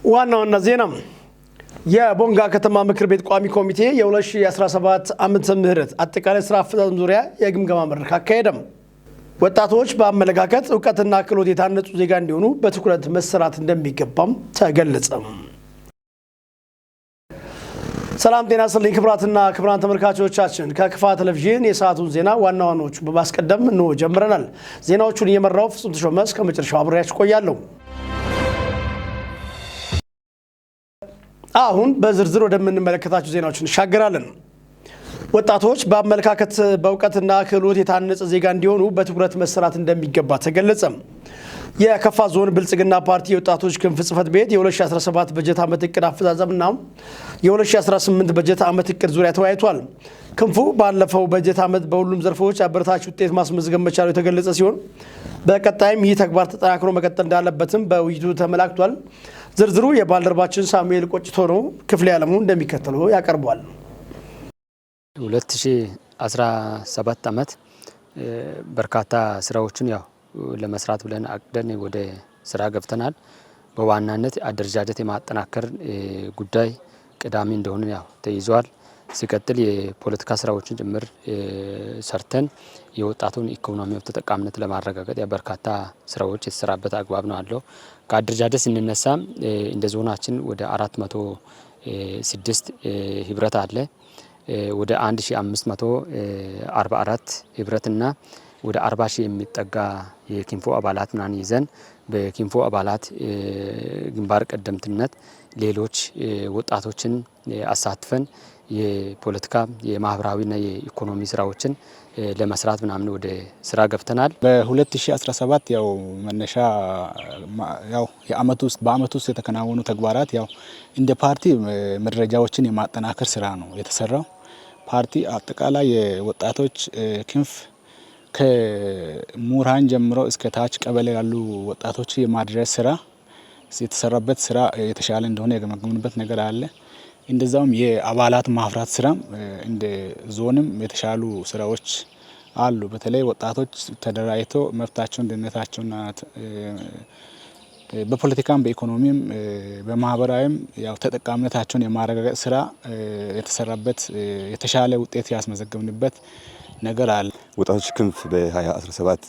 ዋና ዋና ዜና። የቦንጋ ከተማ ምክር ቤት ቋሚ ኮሚቴ የ2017 ዓመተ ምህረት አጠቃላይ ስራ አፈጻጸም ዙሪያ የግምገማ መድረክ አካሄደም። ወጣቶች በአመለካከት፣ እውቀትና ክህሎት የታነጹ ዜጋ እንዲሆኑ በትኩረት መሰራት እንደሚገባም ተገለጸ። ሰላም ጤና ይስጥልኝ ክቡራትና ክቡራን ተመልካቾቻችን፣ ከክፋ ቴሌቪዥን የሰዓቱን ዜና ዋና ዋናዎቹን በማስቀደም እንሆ ጀምረናል። ዜናዎቹን እየመራው ፍጹም ተሾመ እስከ መጨረሻው አብሬያችሁ ቆያለሁ። አሁን በዝርዝር ወደምንመለከታቸው ዜናዎች እንሻገራለን። ወጣቶች በአመለካከት፣ በእውቀትና ክህሎት የታነጸ ዜጋ እንዲሆኑ በትኩረት መሰራት እንደሚገባ ተገለጸ። የከፋ ዞን ብልጽግና ፓርቲ የወጣቶች ክንፍ ጽሕፈት ቤት የ2017 በጀት ዓመት እቅድ አፈጻጸምና የ2018 በጀት ዓመት እቅድ ዙሪያ ተወያይቷል። ክንፉ ባለፈው በጀት ዓመት በሁሉም ዘርፎች አበረታች ውጤት ማስመዝገብ መቻሉ የተገለጸ ሲሆን፣ በቀጣይም ይህ ተግባር ተጠናክሮ መቀጠል እንዳለበትም በውይይቱ ተመላክቷል። ዝርዝሩ የባልደረባችን ሳሙኤል ቆጭቶ ነው። ክፍሌ ዓለሙ እንደሚከተለው ያቀርበዋል። 2017 ዓመት በርካታ ስራዎችን ያው ለመስራት ብለን አቅደን ወደ ስራ ገብተናል። በዋናነት አደረጃጀት የማጠናከር ጉዳይ ቀዳሚ እንደሆነ ያው ተይዟል። ሲቀጥል የፖለቲካ ስራዎችን ጭምር ሰርተን የወጣቱን ኢኮኖሚያዊ ተጠቃሚነት ለማረጋገጥ በርካታ ስራዎች የተሰራበት አግባብ ነው አለው። ከአደረጃጀት ስንነሳ እንደ ዞናችን ወደ 406 ህብረት አለ። ወደ 1544 ህብረትና ወደ 40 ሺህ የሚጠጋ የኪንፎ አባላት ምናምን ይዘን፣ በኪንፎ አባላት ግንባር ቀደምትነት ሌሎች ወጣቶችን አሳትፈን የፖለቲካ፣ የማህበራዊና የኢኮኖሚ ስራዎችን ለመስራት ምናምን ወደ ስራ ገብተናል። በ2017 ያው መነሻ ያው የአመቱ ውስጥ በአመቱ ውስጥ የተከናወኑ ተግባራት ያው እንደ ፓርቲ መረጃዎችን የማጠናከር ስራ ነው የተሰራው። ፓርቲ አጠቃላይ የወጣቶች ክንፍ ከምሁራን ጀምሮ እስከ ታች ቀበሌ ያሉ ወጣቶች የማድረስ ስራ የተሰራበት ስራ የተሻለ እንደሆነ የገመገምንበት ነገር አለ። እንደዛውም የአባላት ማፍራት ስራም እንደ ዞንም የተሻሉ ስራዎች አሉ። በተለይ ወጣቶች ተደራጅቶ መብታቸውን፣ ደህንነታቸውና በፖለቲካም፣ በኢኮኖሚም፣ በማህበራዊም ያው ተጠቃሚነታቸውን የማረጋገጥ ስራ የተሰራበት፣ የተሻለ ውጤት ያስመዘገብንበት ነገር አለ። ወጣቶች ክንፍ በ2017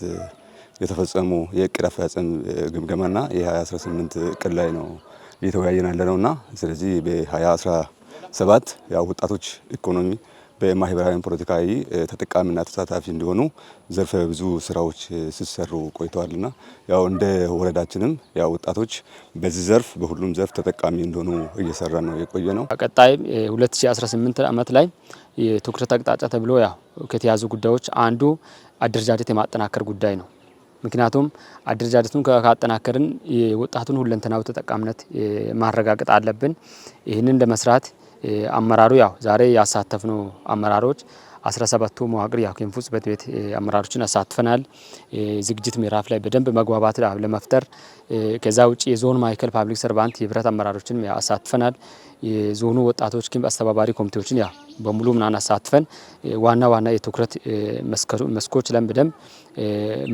የተፈጸሙ የእቅድ አፈጻጸም ግምገማና የ2018 እቅድ ላይ ነው እየተወያየን ያለ ነውና፣ ስለዚህ በ2017 ያው ወጣቶች ኢኮኖሚ፣ በማህበራዊ፣ ፖለቲካዊ ተጠቃሚና ተሳታፊ እንዲሆኑ ዘርፈ ብዙ ስራዎች ሲሰሩ ቆይተዋልና፣ ያው እንደ ወረዳችንም ያው ወጣቶች በዚህ ዘርፍ በሁሉም ዘርፍ ተጠቃሚ እንዲሆኑ እየሰራ ነው የቆየ ነው። ቀጣይ 2018 ዓመት ላይ የትኩረት አቅጣጫ ተብሎ ያው ከተያዙ ጉዳዮች አንዱ አደረጃጀት የማጠናከር ጉዳይ ነው። ምክንያቱም አደረጃጀቱን ካጠናከርን የወጣቱን ሁለንተናዊ ተጠቃሚነት ማረጋገጥ አለብን። ይህንን ለመስራት አመራሩ ያው ዛሬ ያሳተፍነው አመራሮች 17ቱ መዋቅር ያው ክንፉ ጽሕፈት ቤት አመራሮችን አሳትፈናል። ዝግጅት ምዕራፍ ላይ በደንብ መግባባት ለመፍጠር፣ ከዛ ውጭ የዞን ማዕከል public servant የህብረት አመራሮችን አሳትፈናል። የዞኑ ወጣቶች ክንፍ አስተባባሪ ኮሚቴዎችን ያ በሙሉ ምናምን አሳትፈን ዋና ዋና የትኩረት መስኮች ላይ በደንብ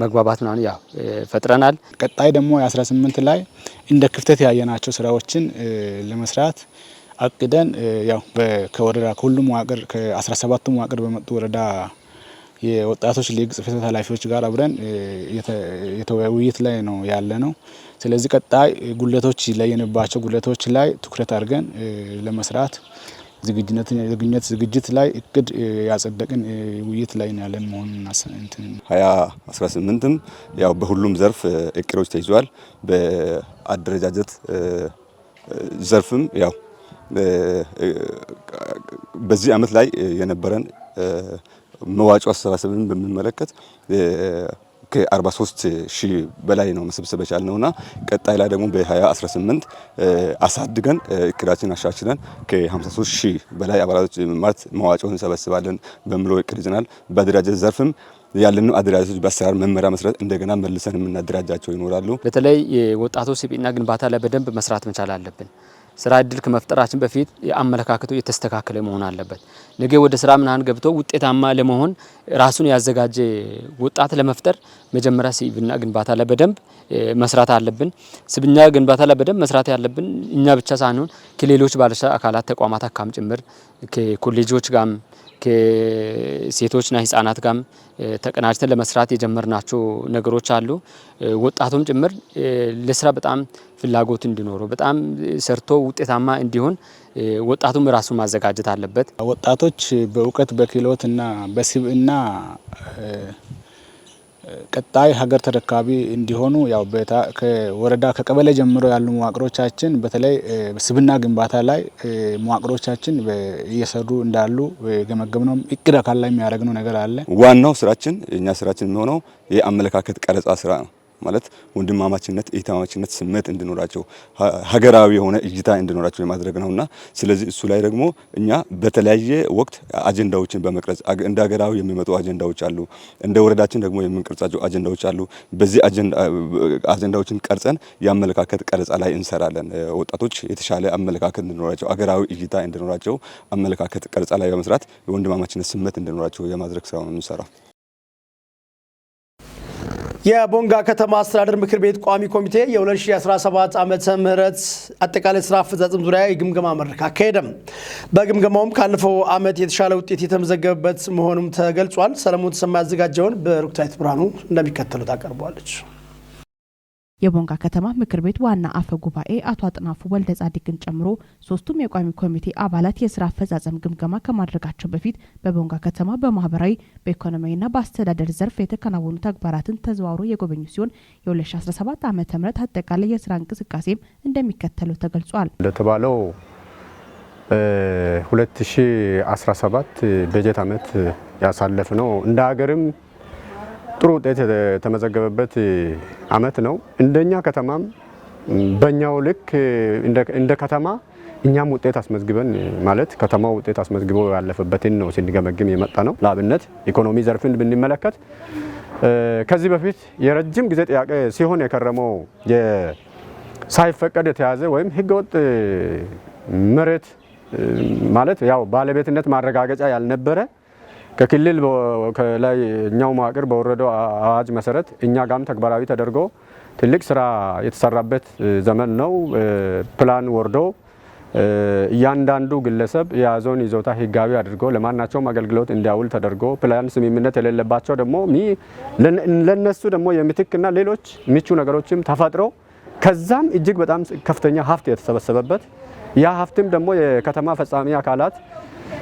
መግባባት ምናምን ያው ፈጥረናል። ቀጣይ ደግሞ የ18 ላይ እንደ ክፍተት ያየናቸው ስራዎችን ለመስራት አቅደን ያው ከወረዳ ከሁሉም መዋቅር፣ ከ17ቱ መዋቅር በመጡ ወረዳ የወጣቶች ሊግ ጽሕፈት ቤት ኃላፊዎች ጋር አብረን ውይይት ላይ ነው ያለ ነው። ስለዚህ ቀጣይ ጉድለቶች ለየንባቸው ጉድለቶች ላይ ትኩረት አድርገን ለመስራት ዝግጁነት ዝግጅት ላይ እቅድ ያጸደቅን ውይይት ላይ ነው ያለን መሆኑን። 2018ም ያው በሁሉም ዘርፍ እቅዶች ተይዟል። በአደረጃጀት ዘርፍም ያው በዚህ አመት ላይ የነበረን መዋጮ አሰባሰብን በምንመለከት ከ43 ሺህ በላይ ነው መሰብሰብ የቻልነውና፣ ቀጣይ ላይ ደግሞ በ2018 አሳድገን እቅዳችን አሻሽለን ከ53 ሺህ በላይ አባላቶች ማለት መዋጮ እንሰበስባለን በሚለው እቅድ ይዘናል። በአደረጃጀት ዘርፍም ያለን አደረጃጀቶች በአሰራር መመሪያ መሰረት እንደገና መልሰን የምናደራጃቸው ይኖራሉ። በተለይ የወጣቶች ስብዕና ግንባታ ላይ በደንብ መስራት መቻል አለብን። ስራ እድል ከመፍጠራችን በፊት የአመለካከቱ የተስተካከለ መሆን አለበት። ነገ ወደ ስራ ምናምን ገብቶ ውጤታማ ለመሆን ራሱን ያዘጋጀ ወጣት ለመፍጠር መጀመሪያ ስብዕና ግንባታ ላይ በደንብ መስራት አለብን። ስብዕና ግንባታ ላይ በደንብ መስራት ያለብን እኛ ብቻ ሳንሆን ከሌሎች ባለድርሻ አካላት ተቋማት አካም ጭምር፣ ከኮሌጆች ጋርም፣ ከሴቶችና ህጻናት ጋርም ተቀናጅተን ለመስራት የጀመርናቸው ነገሮች አሉ። ወጣቱም ጭምር ለስራ በጣም ፍላጎት እንዲኖረው፣ በጣም ሰርቶ ውጤታማ እንዲሆን ወጣቱም ራሱን ማዘጋጀት አለበት። ወጣቶች በእውቀት፣ በክህሎት እና በስብዕና ቀጣይ ሀገር ተረካቢ እንዲሆኑ ያው ከወረዳ፣ ከቀበሌ ጀምሮ ያሉ መዋቅሮቻችን በተለይ ስብዕና ግንባታ ላይ መዋቅሮቻችን እየሰሩ እንዳሉ የገመገብነው፣ እቅድ አካል ላይ የሚያደርግነው ነገር አለ። ዋናው ስራችን፣ የኛ ስራችን የሚሆነው የአመለካከት ቀረጻ ስራ ነው። ማለት ወንድማማችነት፣ እህትማማችነት ስሜት እንዲኖራቸው፣ ሀገራዊ የሆነ እይታ እንዲኖራቸው የማድረግ ነውና ስለዚህ እሱ ላይ ደግሞ እኛ በተለያየ ወቅት አጀንዳዎችን በመቅረጽ፣ እንደ ሀገራዊ የሚመጡ አጀንዳዎች አሉ፣ እንደ ወረዳችን ደግሞ የምንቀርጻቸው አጀንዳዎች አሉ። በዚህ አጀንዳዎችን ቀርጸን የአመለካከት ቀረጻ ላይ እንሰራለን። ወጣቶች የተሻለ አመለካከት እንዲኖራቸው፣ አገራዊ እይታ እንዲኖራቸው አመለካከት ቀረጻ ላይ በመስራት የወንድማማችነት ስሜት እንዲኖራቸው የማድረግ ስራ ነው የምንሰራው። የቦንጋ ከተማ አስተዳደር ምክር ቤት ቋሚ ኮሚቴ የ2017 ዓመተ ምህረት አጠቃላይ ስራ አፈጻጸም ዙሪያ የግምገማ መድረክ አካሄደም። በግምገማውም ካለፈው ዓመት የተሻለ ውጤት የተመዘገበበት መሆኑም ተገልጿል። ሰለሞን ተሰማ ያዘጋጀውን በሩክታይት ብርሃኑ እንደሚከተሉት አቀርበዋለች። የቦንጋ ከተማ ምክር ቤት ዋና አፈ ጉባኤ አቶ አጥናፉ ወልደ ጻዲቅን ጨምሮ ሶስቱም የቋሚ ኮሚቴ አባላት የስራ አፈጻጸም ግምገማ ከማድረጋቸው በፊት በቦንጋ ከተማ በማህበራዊ፣ በኢኮኖሚያዊና በአስተዳደር ዘርፍ የተከናወኑ ተግባራትን ተዘዋውሮ የጎበኙ ሲሆን የ2017 ዓ ም አጠቃላይ የስራ እንቅስቃሴም እንደሚከተለው ተገልጿል። እንደተባለው 2017 በጀት ዓመት ያሳለፍነው እንደ ሀገርም ጥሩ ውጤት የተመዘገበበት አመት ነው። እንደኛ ከተማም በእኛው ልክ እንደ ከተማ እኛም ውጤት አስመዝግበን፣ ማለት ከተማው ውጤት አስመዝግቦ ያለፈበትን ነው ስንገመግም የመጣ ነው። ለአብነት ኢኮኖሚ ዘርፍን ብንመለከት ከዚህ በፊት የረጅም ጊዜ ጥያቄ ሲሆን የከረመው ሳይፈቀድ የተያዘ ወይም ህገወጥ መሬት፣ ማለት ያው ባለቤትነት ማረጋገጫ ያልነበረ፣ ከክልል ላይ እኛው መዋቅር በወረደው አዋጅ መሰረት እኛ ጋም ተግባራዊ ተደርጎ ትልቅ ስራ የተሰራበት ዘመን ነው። ፕላን ወርዶ እያንዳንዱ ግለሰብ የያዘውን ይዞታ ህጋዊ አድርጎ ለማናቸውም አገልግሎት እንዲያውል ተደርጎ፣ ፕላን ስምምነት የሌለባቸው ደግሞ ለነሱ ደግሞ የምትክና ሌሎች ምቹ ነገሮችም ተፈጥሮ፣ ከዛም እጅግ በጣም ከፍተኛ ሀብት የተሰበሰበበት፣ ያ ሀብትም ደግሞ የከተማ ፈጻሚ አካላት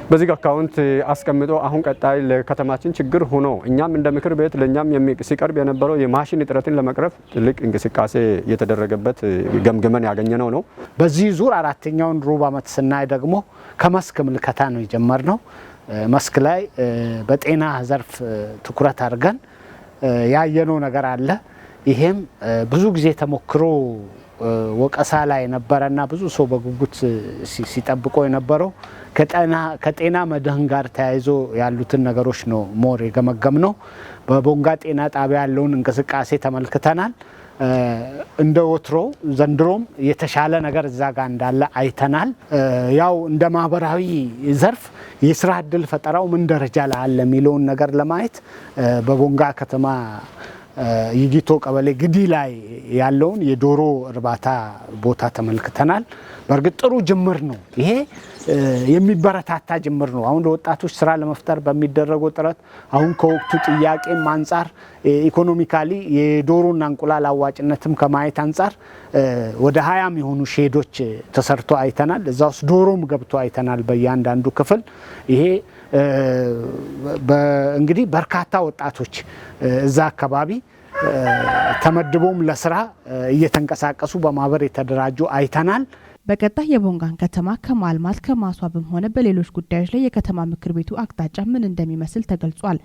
በዚህ አካውንት አስቀምጦ፣ አሁን ቀጣይ ለከተማችን ችግር ሆኖ እኛም እንደ ምክር ቤት ለእኛም ሲቀርብ የነበረው የማሽን እጥረትን ለመቅረፍ ትልቅ እንቅስቃሴ የተደረገበት ገምግመን ያገኘነው ነው። በዚህ ዙር አራተኛውን ሩብ ዓመት ስናይ ደግሞ ከመስክ ምልከታ ነው የጀመርነው። መስክ ላይ በጤና ዘርፍ ትኩረት አድርገን ያየነው ነገር አለ። ይሄም ብዙ ጊዜ ተሞክሮ ወቀሳ ላይ የነበረና ብዙ ሰው በጉጉት ሲጠብቀው የነበረው ከጤና መድህን ጋር ተያይዞ ያሉትን ነገሮች ነው more የገመገምነው። በቦንጋ ጤና ጣቢያ ያለውን እንቅስቃሴ ተመልክተናል። እንደ ወትሮ ዘንድሮም የተሻለ ነገር እዛ ጋር እንዳለ አይተናል። ያው እንደ ማህበራዊ ዘርፍ የስራ እድል ፈጠራው ምን ደረጃ ላይ አለ የሚለውን ነገር ለማየት በቦንጋ ከተማ ይጊቶ ቀበሌ ግዲ ላይ ያለውን የዶሮ እርባታ ቦታ ተመልክተናል። በእርግጥ ጥሩ ጅምር ነው። ይሄ የሚበረታታ ጅምር ነው። አሁን ለወጣቶች ስራ ለመፍጠር በሚደረገው ጥረት፣ አሁን ከወቅቱ ጥያቄም አንጻር፣ economically የዶሮና እንቁላል አዋጭነትም ከማየት አንጻር ወደ 20 የሚሆኑ ሼዶች ተሰርቶ አይተናል። እዛ ውስጥ ዶሮም ገብቶ አይተናል በእያንዳንዱ ክፍል። ይሄ እንግዲህ በርካታ ወጣቶች እዛ አካባቢ ተመድቦም ለስራ እየተንቀሳቀሱ በማህበር የተደራጁ አይተናል። በቀጣይ የቦንጋን ከተማ ከማልማት፣ ከማስዋብም ሆነ በሌሎች ጉዳዮች ላይ የከተማ ምክር ቤቱ አቅጣጫ ምን እንደሚመስል ተገልጿል።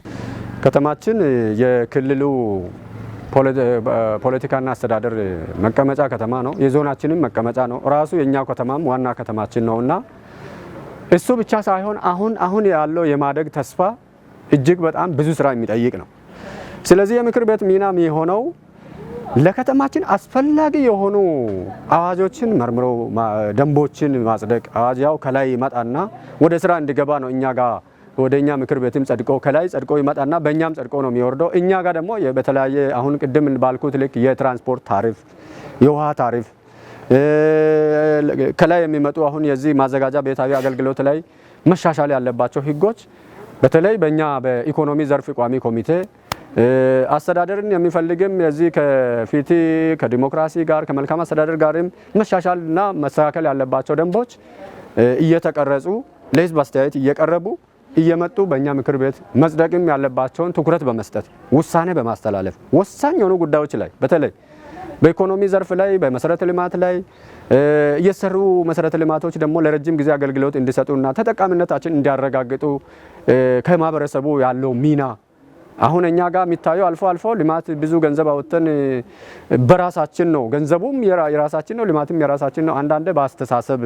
ከተማችን የክልሉ ፖለቲካና አስተዳደር መቀመጫ ከተማ ነው። የዞናችንም መቀመጫ ነው። ራሱ የእኛው ከተማም ዋና ከተማችን ነውና እሱ ብቻ ሳይሆን አሁን አሁን ያለው የማደግ ተስፋ እጅግ በጣም ብዙ ስራ የሚጠይቅ ነው። ስለዚህ የምክር ቤት ሚና የሆነው ለከተማችን አስፈላጊ የሆኑ አዋጆችን መርምሮ ደንቦችን ማጽደቅ። አዋጅ ያው ከላይ ይመጣና ወደ ስራ እንዲገባ ነው። እኛ ጋር ወደ እኛ ምክር ቤትም ጸድቆ፣ ከላይ ጸድቆ ይመጣና በእኛም ጸድቆ ነው የሚወርደው። እኛ ጋር ደግሞ በተለያየ አሁን ቅድም ባልኩት ልክ የትራንስፖርት ታሪፍ፣ የውሃ ታሪፍ ከላይ የሚመጡ፣ አሁን የዚህ ማዘጋጃ ቤታዊ አገልግሎት ላይ መሻሻል ያለባቸው ህጎች፣ በተለይ በእኛ በኢኮኖሚ ዘርፍ ቋሚ ኮሚቴ አስተዳደርን የሚፈልግም የዚህ ከፍትህ፣ ከዲሞክራሲ ጋር፣ ከመልካም አስተዳደር ጋርም መሻሻልና መስተካከል ያለባቸው ደንቦች እየተቀረጹ ለህዝብ አስተያየት እየቀረቡ እየመጡ በእኛ ምክር ቤት መጽደቅም ያለባቸውን ትኩረት በመስጠት ውሳኔ በማስተላለፍ፣ ወሳኝ የሆኑ ጉዳዮች ላይ፣ በተለይ በኢኮኖሚ ዘርፍ ላይ፣ በመሰረተ ልማት ላይ እየሰሩ መሰረተ ልማቶች ደግሞ ለረጅም ጊዜ አገልግሎት እንዲሰጡና ተጠቃሚነታችን እንዲያረጋግጡ ከማህበረሰቡ ያለው ሚና። አሁን እኛ ጋር የሚታየው አልፎ አልፎ ልማት ብዙ ገንዘብ አውጥተን በራሳችን ነው፣ ገንዘቡም የራሳችን ነው፣ ልማትም የራሳችን ነው። አንዳንዴ በአስተሳሰብ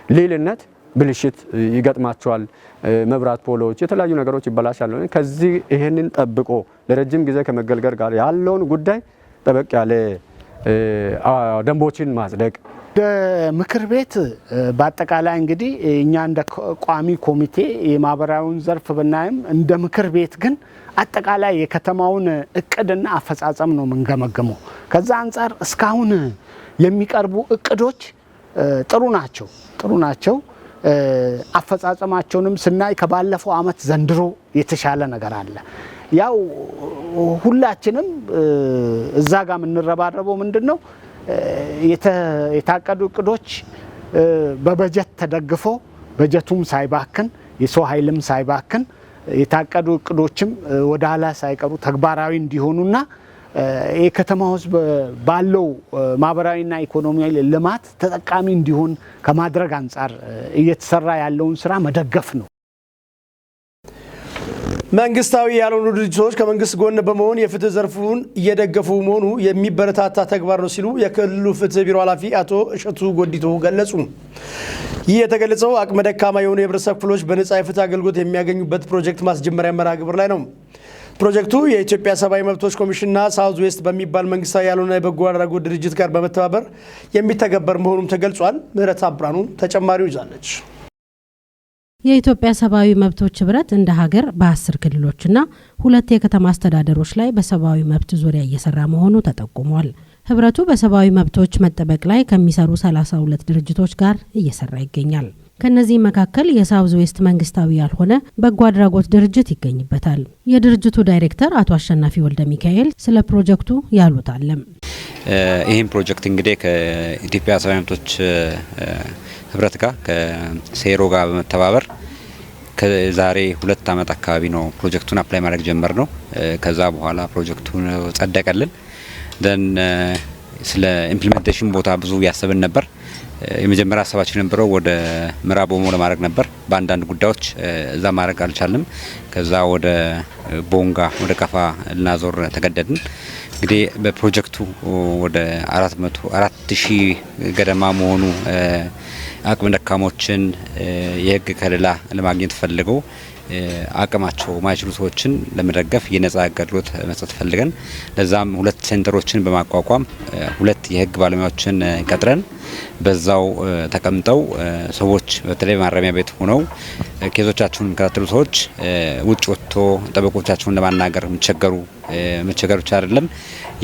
ልዕልነት ብልሽት ይገጥማቸዋል። መብራት ፖሎች፣ የተለያዩ ነገሮች ይበላሻሉ። ከዚህ ይሄንን ጠብቆ ለረጅም ጊዜ ከመገልገል ጋር ያለውን ጉዳይ ጠበቅ ያለ ደንቦችን ማጽደቅ። ምክር ቤት በአጠቃላይ እንግዲህ እኛ እንደ ቋሚ ኮሚቴ የማህበራዊውን ዘርፍ ብናይም እንደ ምክር ቤት ግን አጠቃላይ የከተማውን እቅድና አፈጻጸም ነው የምንገመግመው። ከዛ አንጻር እስካሁን የሚቀርቡ እቅዶች ጥሩ ናቸው፣ ጥሩ ናቸው። አፈጻጸማቸውንም ስናይ ከባለፈው አመት ዘንድሮ የተሻለ ነገር አለ። ያው ሁላችንም እዛ ጋር የምንረባረበው ምንድን ነው? የታቀዱ እቅዶች በበጀት ተደግፎ፣ በጀቱም ሳይባክን፣ የሰው ኃይልም ሳይባክን፣ የታቀዱ እቅዶችም ወደ ኋላ ሳይቀሩ ተግባራዊ እንዲሆኑና የከተማው ሕዝብ ባለው ማህበራዊና ኢኮኖሚያዊ ልማት ተጠቃሚ እንዲሆን ከማድረግ አንጻር እየተሰራ ያለውን ስራ መደገፍ ነው። መንግስታዊ ያልሆኑ ድርጅቶች ከመንግስት ጎን በመሆን የፍትህ ዘርፉን እየደገፉ መሆኑ የሚበረታታ ተግባር ነው ሲሉ የክልሉ ፍትህ ቢሮ ኃላፊ አቶ እሸቱ ጎዲቶ ገለጹ። ይህ የተገለጸው አቅመ ደካማ የሆኑ የህብረተሰብ ክፍሎች በነጻ የፍትህ አገልግሎት የሚያገኙበት ፕሮጀክት ማስጀመሪያ መርሃ ግብር ላይ ነው። ፕሮጀክቱ የኢትዮጵያ ሰብአዊ መብቶች ኮሚሽንና ሳውዝ ዌስት በሚባል መንግስታዊ ያልሆነ የበጎ አድራጎት ድርጅት ጋር በመተባበር የሚተገበር መሆኑም ተገልጿል። ምህረት አብራኑ ተጨማሪው ይዛለች። የኢትዮጵያ ሰብአዊ መብቶች ህብረት እንደ ሀገር በ10 ክልሎችና ሁለት የከተማ አስተዳደሮች ላይ በሰብአዊ መብት ዙሪያ እየሰራ መሆኑ ተጠቁሟል። ህብረቱ በሰብአዊ መብቶች መጠበቅ ላይ ከሚሰሩ 32 ድርጅቶች ጋር እየሰራ ይገኛል። ከእነዚህም መካከል የሳውዝ ዌስት መንግስታዊ ያልሆነ በጎ አድራጎት ድርጅት ይገኝበታል። የድርጅቱ ዳይሬክተር አቶ አሸናፊ ወልደ ሚካኤል ስለ ፕሮጀክቱ ያሉት አለም። ይህም ፕሮጀክት እንግዲህ ከኢትዮጵያ ሰብአዊ መብቶች ህብረት ጋር፣ ከሴሮ ጋር በመተባበር ከዛሬ 2 አመት አካባቢ ነው ፕሮጀክቱን apply ማድረግ ጀመርነው። ከዛ በኋላ ፕሮጀክቱን ጸደቀልን። Then ስለ implementation ቦታ ብዙ ያሰብን ነበር። የመጀመሪያ ሀሳባችን የነበረው ወደ ምዕራብ ኦሞ ለማድረግ ነበር። በአንዳንድ ጉዳዮች እዛ ማድረግ አልቻልንም። ከዛ ወደ ቦንጋ፣ ወደ ከፋ ልናዞር ተገደድን። እንግዲህ በፕሮጀክቱ ወደ 400 4000 ገደማ መሆኑ አቅመ ደካሞችን፣ የህግ ከለላ ለማግኘት ፈልገው አቅማቸው ማይችሉ ሰዎችን ለመደገፍ የነጻ አገልግሎት መስጠት ፈልገን፣ ለዛም ሁለት center ኦችን በማቋቋም፣ ሁለት የህግ ባለሙያዎችን ቀጥረን፣ በዛው ተቀምጠው ሰዎች በተለይ ማረሚያ ቤት ሆነው case ኦቻቸውን የሚከታተሉ ሰዎች ውጭ ወጥቶ ጠበቆቻቸውን ለማናገር የሚቸገሩ፣ መቸገር ብቻ አይደለም፣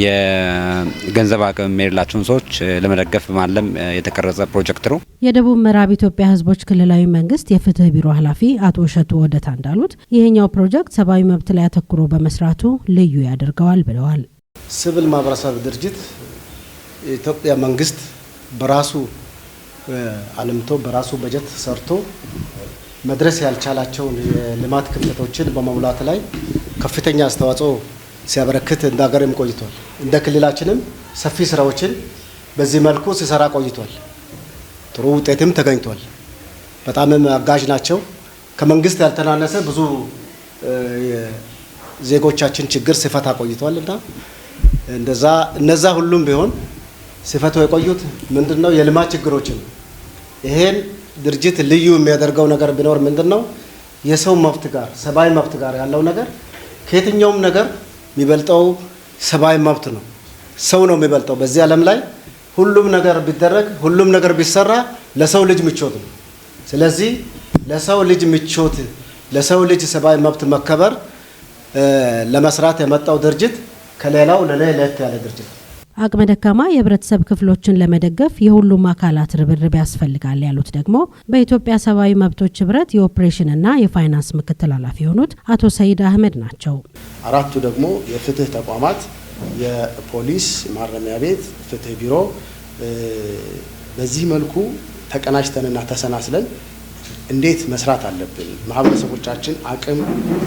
የገንዘብ አቅም የሌላቸውን ሰዎች ለመደገፍ በማለም የተቀረጸ ፕሮጀክት ነው። የደቡብ ምዕራብ ኢትዮጵያ ሕዝቦች ክልላዊ መንግስት የፍትህ ቢሮ ኃላፊ አቶ እሸቱ ወደታ እንዳሉት ይህኛው ፕሮጀክት ሰብአዊ መብት ላይ አተኩሮ በመስራቱ ልዩ ያደርገዋል ብለዋል። ሲቪል ማህበረሰብ ድርጅት የኢትዮጵያ መንግስት በራሱ አልምቶ፣ በራሱ በጀት ሰርቶ መድረስ ያልቻላቸውን የልማት ክፍተቶችን በመሙላት ላይ ከፍተኛ አስተዋጽኦ ሲያበረክት እንደ ሀገርም ቆይቷል። እንደ ክልላችንም ሰፊ ስራዎችን በዚህ መልኩ ሲሰራ ቆይቷል። ጥሩ ውጤትም ተገኝቷል። በጣምም አጋዥ ናቸው። ከመንግስት ያልተናነሰ ብዙ ዜጎቻችን ችግር ሲፈታ ቆይቷል እና እንደዛ እነዛ ሁሉም ቢሆን ሲፈቱ የቆዩት ምንድን ነው? የልማት ችግሮችን። ይሄን ድርጅት ልዩ የሚያደርገው ነገር ቢኖር ምንድን ነው? የሰው መብት ጋር፣ ሰብአዊ መብት ጋር ያለው ነገር፣ ከየትኛውም ነገር የሚበልጠው ሰብአዊ መብት ነው። ሰው ነው የሚበልጠው። በዚህ ዓለም ላይ ሁሉም ነገር ቢደረግ፣ ሁሉም ነገር ቢሰራ ለሰው ልጅ ምቾት ነው። ስለዚህ ለሰው ልጅ ምቾት፣ ለሰው ልጅ ሰብአዊ መብት መከበር ለመስራት የመጣው ድርጅት ከሌላው ለኔ ለየት ያለ ድርጅት ነው። አቅመ ደካማ የህብረተሰብ ክፍሎችን ለመደገፍ የሁሉም አካላት ርብርብ ያስፈልጋል ያሉት ደግሞ በኢትዮጵያ ሰብአዊ መብቶች ህብረት የኦፕሬሽንና የፋይናንስ ምክትል ኃላፊ የሆኑት አቶ ሰይድ አህመድ ናቸው። አራቱ ደግሞ የፍትህ ተቋማት፣ የፖሊስ፣ ማረሚያ ቤት፣ ፍትህ ቢሮ፣ በዚህ መልኩ ተቀናጅተንና ተሰናስለን እንዴት መስራት አለብን። ማህበረሰቦቻችን አቅም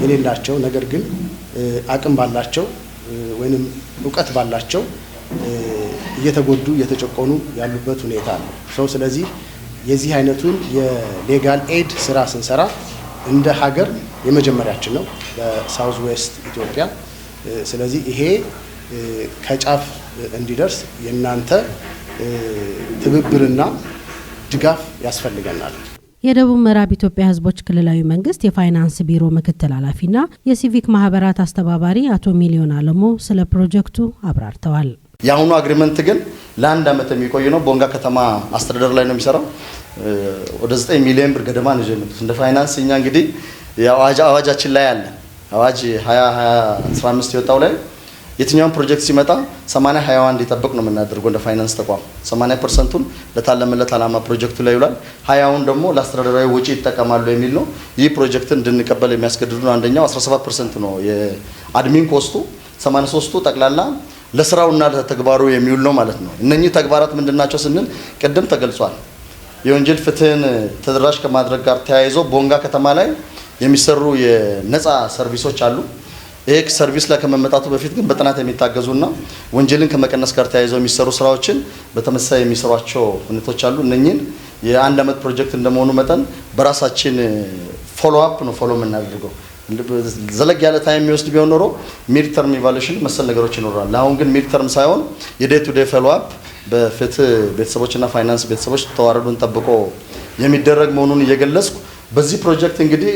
የሌላቸው ነገር ግን አቅም ባላቸው ወይንም እውቀት ባላቸው እየተጎዱ፣ እየተጨቆኑ ያሉበት ሁኔታ አለ። So ስለዚህ የዚህ አይነቱን የ legal aid ስራ ስንሰራ እንደ ሀገር የመጀመሪያችን ነው በ South West ኢትዮጵያ። ስለዚህ ይሄ ከጫፍ እንዲደርስ የእናንተ ትብብርና ድጋፍ ያስፈልገናል። የደቡብ ምዕራብ ኢትዮጵያ ሕዝቦች ክልላዊ መንግስት የፋይናንስ ቢሮ ምክትል ኃላፊና የሲቪክ ማህበራት አስተባባሪ አቶ ሚሊዮን አለሙ ስለ ፕሮጀክቱ አብራርተዋል። የአሁኑ agreement ግን ለአንድ ዓመት የሚቆይ ነው። ቦንጋ ከተማ አስተዳደር ላይ ነው የሚሰራው። ወደ 9 ሚሊዮን ብር ገደማ ነው ይዞ የመጡት። እንደ ፋይናንስ እኛ እንግዲህ አዋጃችን ላይ አለ፣ አዋጅ 2015 የወጣው ላይ የትኛውን ፕሮጀክት ሲመጣ 80 21 እንዲጠብቅ ነው የምናደርገው። እንደ ፋይናንስ ተቋም 80 ፐርሰንቱን ለታለመለት ዓላማ ፕሮጀክቱ ላይ ይውላል፣ 20ውን ደግሞ ለአስተዳደራዊ ወጪ ይጠቀማሉ የሚል ነው። ይህ ፕሮጀክትን እንድንቀበል የሚያስገድዱ አንደኛው 17% ነው የ admin cost ኡ፣ 83ቱ ጠቅላላ ለስራውና ለተግባሩ የሚውል ነው ማለት ነው። እነኚህ ተግባራት ምንድናቸው ስንል ቅድም ተገልጿል። የወንጀል ፍትህን ተደራሽ ከማድረግ ጋር ተያይዞ ቦንጋ ከተማ ላይ የሚሰሩ የነፃ service ኦች አሉ። ይህ service ላይ ከመመጣቱ በፊት ግን በጥናት የሚታገዙና ወንጀልን ከመቀነስ ጋር ተያይዘው የሚሰሩ ስራዎችን በተመሳሳይ የሚሰሯቸው ሁኔታዎች አሉ። እነኚህን የአንድ ዓመት ፕሮጀክት እንደመሆኑ መጠን በራሳችን follow up ነው follow የምናደርገው። ዘለግ ያለ time የሚወስድ ቢሆን ኖሮ mid term evaluation መሰል ነገሮች ይኖራል። አሁን ግን mid term ሳይሆን የ day to day follow up በፍትህ ቤተሰቦችና ፋይናንስ ቤተሰቦች ተዋረዱን ጠብቆ የሚደረግ መሆኑን እየገለጽኩ፣ በዚህ ፕሮጀክት እንግዲህ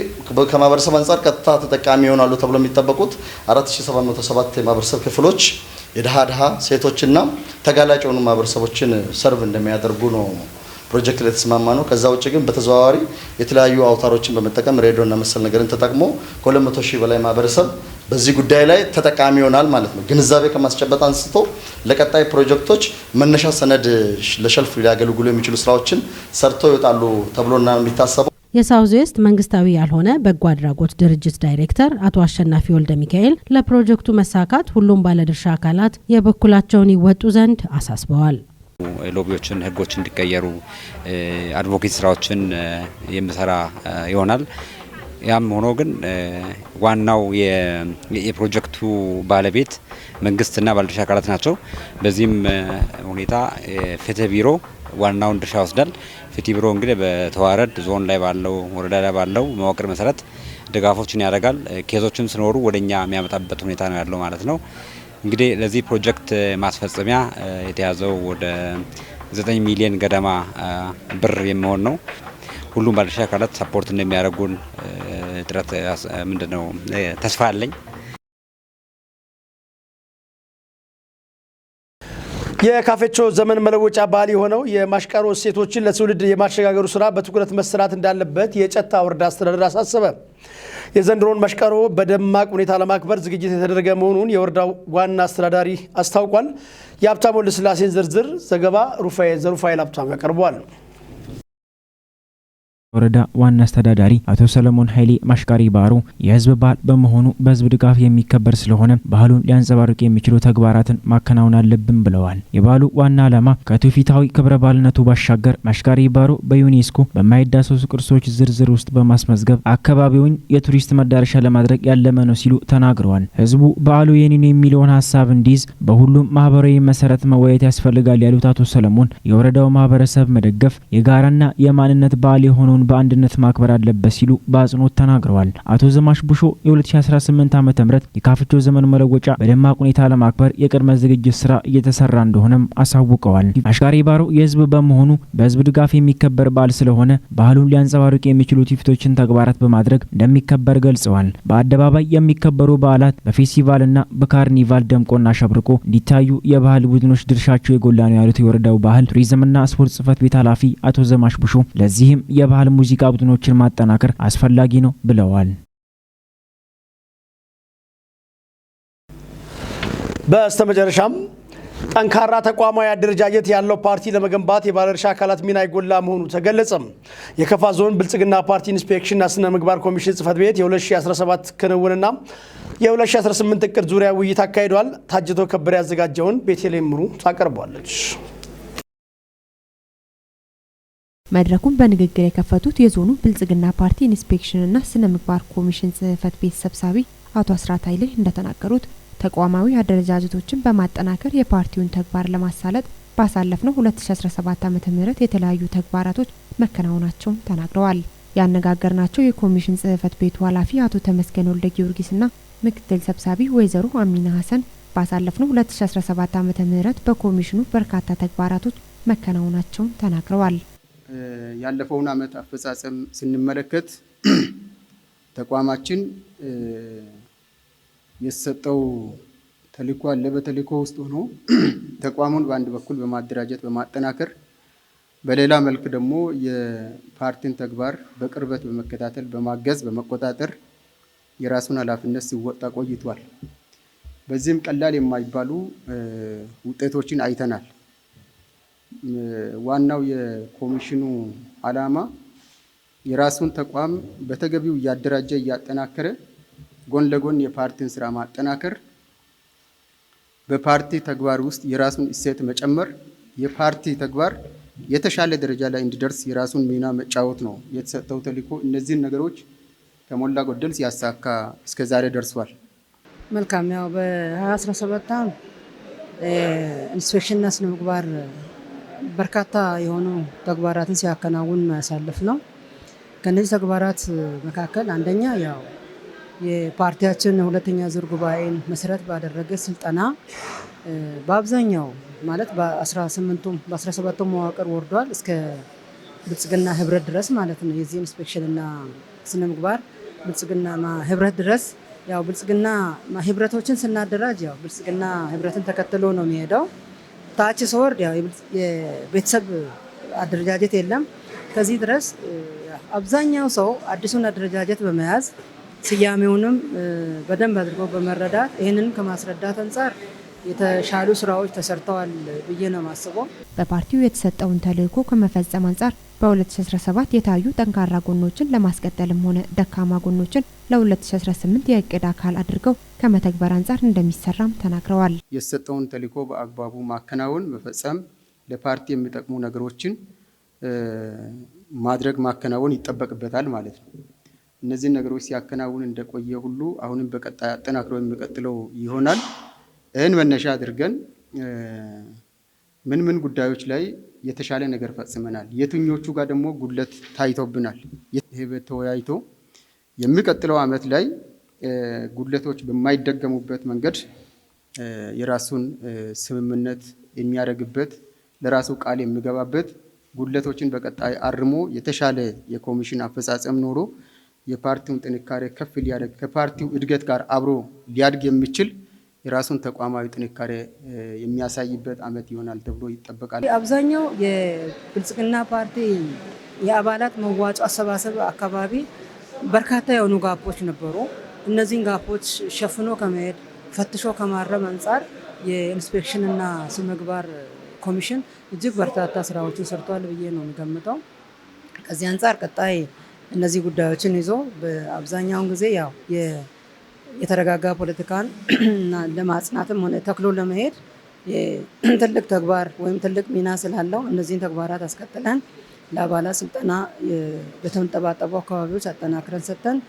ከማህበረሰብ አንጻር ቀጥታ ተጠቃሚ ይሆናሉ ተብሎ የሚጠበቁት 4707 የማህበረሰብ ክፍሎች፣ የድሃ ድሃ፣ ሴቶችና ተጋላጭ የሆኑ ማህበረሰቦችን serve እንደሚያደርጉ ነው ፕሮጀክት ላይ የተስማማ ነው። ከዛ ውጭ ግን በተዘዋዋሪ የተለያዩ አውታሮችን በመጠቀም፣ ሬዲዮና መሰል ነገርን ተጠቅሞ ከ200 ሺህ በላይ ማህበረሰብ በዚህ ጉዳይ ላይ ተጠቃሚ ይሆናል ማለት ነው። ግንዛቤ ከማስጨበጥ አንስቶ ለቀጣይ ፕሮጀክቶች መነሻ ሰነድ ለ shelf ሊያገለግሉ የሚችሉ ስራዎችን ሰርተው ይወጣሉ ተብሎና የሚታሰበው። የሳውዝ ዌስት መንግስታዊ ያልሆነ በጎ አድራጎት ድርጅት ዳይሬክተር አቶ አሸናፊ ወልደ ሚካኤል ለፕሮጀክቱ መሳካት ሁሉም ባለድርሻ አካላት የበኩላቸውን ይወጡ ዘንድ አሳስበዋል። Lobby ዎችን፣ ህጎች እንዲቀየሩ advocate ስራዎችን የምሰራ ይሆናል። ያም ሆኖ ግን ዋናው የፕሮጀክቱ ባለቤት መንግስትና ባለድርሻ አካላት ናቸው። በዚህም ሁኔታ ፍትህ ቢሮ ዋናውን ድርሻ ይወስዳል። ፍትህ ቢሮ እንግዲህ በተዋረድ ዞን ላይ ባለው፣ ወረዳ ላይ ባለው መዋቅር መሰረት ድጋፎችን ያደርጋል። Case ኦችም ሲኖሩ ወደኛ የሚያመጣበት ሁኔታ ነው ያለው ማለት ነው። እንግዲህ ለዚህ ፕሮጀክት ማስፈጸሚያ የተያዘው ወደ 9 ሚሊዮን ገደማ ብር የሚሆን ነው። ሁሉም ባለድርሻ አካላት support እንደሚያደርጉን ጥረት ምንድነው ተስፋ አለኝ። የካፌቾ ዘመን መለወጫ በዓል የሆነው የማሽቃሮ እሴቶችን ለትውልድ የማሸጋገሩ ስራ በትኩረት መሰራት እንዳለበት የጨታ ወረዳ አስተዳደር አሳሰበ። የዘንድሮን ማሽቃሮ በደማቅ ሁኔታ ለማክበር ዝግጅት የተደረገ መሆኑን የወረዳው ዋና አስተዳዳሪ አስታውቋል። የሀብታሙ ወልደስላሴን ዝርዝር ዘገባ ሩፋኤ ዘሩፋኤል ሀብታሙ ያቀርበዋል። ወረዳ ዋና አስተዳዳሪ አቶ ሰለሞን ኃይሌ ማሽቃሪ ባሩ የህዝብ በዓል በመሆኑ በህዝብ ድጋፍ የሚከበር ስለሆነ ባህሉን ሊያንጸባርቅ የሚችሉ ተግባራትን ማከናወን አለብን ብለዋል። የበዓሉ ዋና ዓላማ ከትውፊታዊ ክብረ በዓልነቱ ባሻገር ማሽቃሪ ባሩ በዩኔስኮ በማይዳሰሱ ቅርሶች ዝርዝር ውስጥ በማስመዝገብ አካባቢውን የቱሪስት መዳረሻ ለማድረግ ያለመ ነው ሲሉ ተናግረዋል። ህዝቡ በዓሉ የኔ ነው የሚለውን ሀሳብ እንዲይዝ በሁሉም ማህበራዊ መሰረት መወያየት ያስፈልጋል ያሉት አቶ ሰለሞን የወረዳው ማህበረሰብ መደገፍ፣ የጋራና የማንነት በዓል የሆነውን ባህሉን በአንድነት ማክበር አለበት ሲሉ በአጽንኦት ተናግረዋል። አቶ ዘማሽ ቡሾ የ2018 ዓ.ም የካፍቾ ዘመን መለወጫ በደማቅ ሁኔታ ለማክበር የቅድመ ዝግጅት ስራ እየተሰራ እንደሆነም አሳውቀዋል። አሽቃሪ ባሮ የህዝብ በመሆኑ በህዝብ ድጋፍ የሚከበር በዓል ስለሆነ ባህሉን ሊያንጸባርቅ የሚችሉ ትውፊቶችን ተግባራት በማድረግ እንደሚከበር ገልጸዋል። በአደባባይ የሚከበሩ በዓላት በፌስቲቫልና በካርኒቫል ደምቆና ሸብርቆ እንዲታዩ የባህል ቡድኖች ድርሻቸው የጎላ ነው ያሉት የወረዳው ባህል ቱሪዝምና ስፖርት ጽሕፈት ቤት ኃላፊ አቶ ዘማሽ ቡሾ ለዚህም የባህል ሙዚቃ ቡድኖችን ማጠናከር አስፈላጊ ነው ብለዋል። በስተመጨረሻም ጠንካራ ተቋማዊ አደረጃጀት ያለው ፓርቲ ለመገንባት የባለድርሻ አካላት ሚና የጎላ መሆኑ ተገለጸም። የከፋ ዞን ብልጽግና ፓርቲ ኢንስፔክሽንና ስነ ምግባር ኮሚሽን ጽሕፈት ቤት የ2017 ክንውንና የ2018 እቅድ ዙሪያ ውይይት አካሂዷል። ታጅቶ ከበደ ያዘጋጀውን ቤተልሔም ምሩ ታቀርቧለች። መድረኩን በንግግር የከፈቱት የዞኑ ብልጽግና ፓርቲ ኢንስፔክሽንና ስነ ምግባር ኮሚሽን ጽሕፈት ቤት ሰብሳቢ አቶ አስራት ኃይሌ እንደተናገሩት ተቋማዊ አደረጃጀቶችን በማጠናከር የፓርቲውን ተግባር ለማሳለጥ ባሳለፍነው 2017 ዓ.ም የተለያዩ ተግባራቶች መከናወናቸውን ተናግረዋል። ያነጋገርናቸው የኮሚሽን ጽሕፈት ቤቱ ኃላፊ አቶ ተመስገን ወልደ ጊዮርጊስና ምክትል ሰብሳቢ ወይዘሮ አሚና ሀሰን ባሳለፍነው 2017 ዓ.ም በኮሚሽኑ በርካታ ተግባራቶች መከናወናቸውን ተናግረዋል። ያለፈውን ዓመት አፈጻጸም ስንመለከት ተቋማችን የተሰጠው ተልዕኮ አለ። በተልዕኮ ውስጥ ሆኖ ተቋሙን በአንድ በኩል በማደራጀት በማጠናከር፣ በሌላ መልክ ደግሞ የፓርቲን ተግባር በቅርበት በመከታተል፣ በማገዝ፣ በመቆጣጠር የራሱን ኃላፊነት ሲወጣ ቆይቷል። በዚህም ቀላል የማይባሉ ውጤቶችን አይተናል። ዋናው የኮሚሽኑ ዓላማ የራሱን ተቋም በተገቢው እያደራጀ እያጠናከረ ጎን ለጎን የፓርቲን ስራ ማጠናከር፣ በፓርቲ ተግባር ውስጥ የራሱን እሴት መጨመር፣ የፓርቲ ተግባር የተሻለ ደረጃ ላይ እንዲደርስ የራሱን ሚና መጫወት ነው የተሰጠው ተልዕኮ። እነዚህን ነገሮች ከሞላ ጎደል ሲያሳካ እስከዛሬ ደርሷል። መልካም፣ ያው በ2017 ኢንስፔክሽንና ስነ ምግባር በርካታ የሆኑ ተግባራትን ሲያከናውን ያሳለፍ ነው። ከነዚህ ተግባራት መካከል አንደኛ ያው የፓርቲያችን ሁለተኛ ዙር ጉባኤን መሰረት ባደረገ ስልጠና በአብዛኛው ማለት በ18ቱም በ17ቱም መዋቅር ወርዷል እስከ ብልጽግና ህብረት ድረስ ማለት ነው። የዚህ ኢንስፔክሽንና ስነ ምግባር ብልጽግና ህብረት ድረስ፣ ያው ብልጽግና ህብረቶችን ስናደራጅ ያው ብልጽግና ህብረትን ተከትሎ ነው የሚሄደው። ታች ስወርድ ያው የቤተሰብ አደረጃጀት የለም። ከዚህ ድረስ አብዛኛው ሰው አዲሱን አደረጃጀት በመያዝ ስያሜውንም በደንብ አድርጎ በመረዳት ይህንን ከማስረዳት አንጻር የተሻሉ ስራዎች ተሰርተዋል ብዬ ነው የማስበው። በፓርቲው የተሰጠውን ተልዕኮ ከመፈጸም አንጻር በ2017 የታዩ ጠንካራ ጎኖችን ለማስቀጠልም ሆነ ደካማ ጎኖችን ለ2018 የእቅድ አካል አድርገው ከመተግበር አንጻር እንደሚሰራም ተናግረዋል። የተሰጠውን ተልዕኮ በአግባቡ ማከናወን፣ መፈጸም፣ ለፓርቲ የሚጠቅሙ ነገሮችን ማድረግ ማከናወን ይጠበቅበታል ማለት ነው። እነዚህን ነገሮች ሲያከናውን እንደቆየ ሁሉ አሁንም በቀጣይ አጠናክሮ የሚቀጥለው ይሆናል። ይህን መነሻ አድርገን ምን ምን ጉዳዮች ላይ የተሻለ ነገር ፈጽመናል፣ የትኞቹ ጋር ደግሞ ጉድለት ታይቶብናል፣ ይሄ ተወያይቶ የሚቀጥለው ዓመት ላይ ጉድለቶች በማይደገሙበት መንገድ የራሱን ስምምነት የሚያደርግበት፣ ለራሱ ቃል የሚገባበት፣ ጉድለቶችን በቀጣይ አርሞ የተሻለ የኮሚሽን አፈጻጸም ኖሮ የፓርቲውን ጥንካሬ ከፍ ሊያደርግ፣ ከፓርቲው እድገት ጋር አብሮ ሊያድግ የሚችል የራሱን ተቋማዊ ጥንካሬ የሚያሳይበት ዓመት ይሆናል ተብሎ ይጠበቃል። አብዛኛው የብልጽግና ፓርቲ የአባላት መዋጮ አሰባሰብ አካባቢ በርካታ የሆኑ gap ኦች ነበሩ። እነዚህን gap ኦች ሸፍኖ ከመሄድ፣ ፈትሾ ከማረም አንጻር የኢንስፔክሽንና ስነ ምግባር ኮሚሽን እጅግ በርካታ ስራዎችን ሰርቷል ብዬ ነው የምገምተው። ከዚህ አንጻር ቀጣይ እነዚህ ጉዳዮችን ይዞ በአብዛኛውን ጊዜ ያው የተረጋጋ ፖለቲካን ለማጽናትም ሆነ ተክሎ ለመሄድ ትልቅ ተግባር ወይም ትልቅ ሚና ስላለው እነዚህን ተግባራት አስቀጥለን ለአባላት ስልጠና በተንጠባጠቡ አካባቢዎች አጠናክረን ሰጥተን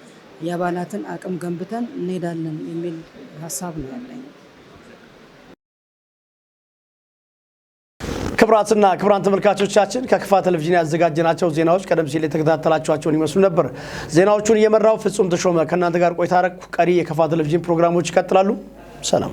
የአባላትን አቅም ገንብተን እንሄዳለን የሚል ሀሳብ ነው ያለኝ። ክቡራትና ክቡራን ተመልካቾቻችን፣ ከከፋ ቴሌቪዥን ያዘጋጀናቸው ዜናዎች ቀደም ሲል የተከታተላችኋቸውን ይመስሉ ነበር። ዜናዎቹን እየመራው ፍጹም ተሾመ ከእናንተ ጋር ቆይታ አረኩ። ቀሪ የከፋ ቴሌቪዥን ፕሮግራሞች ይቀጥላሉ። ሰላም።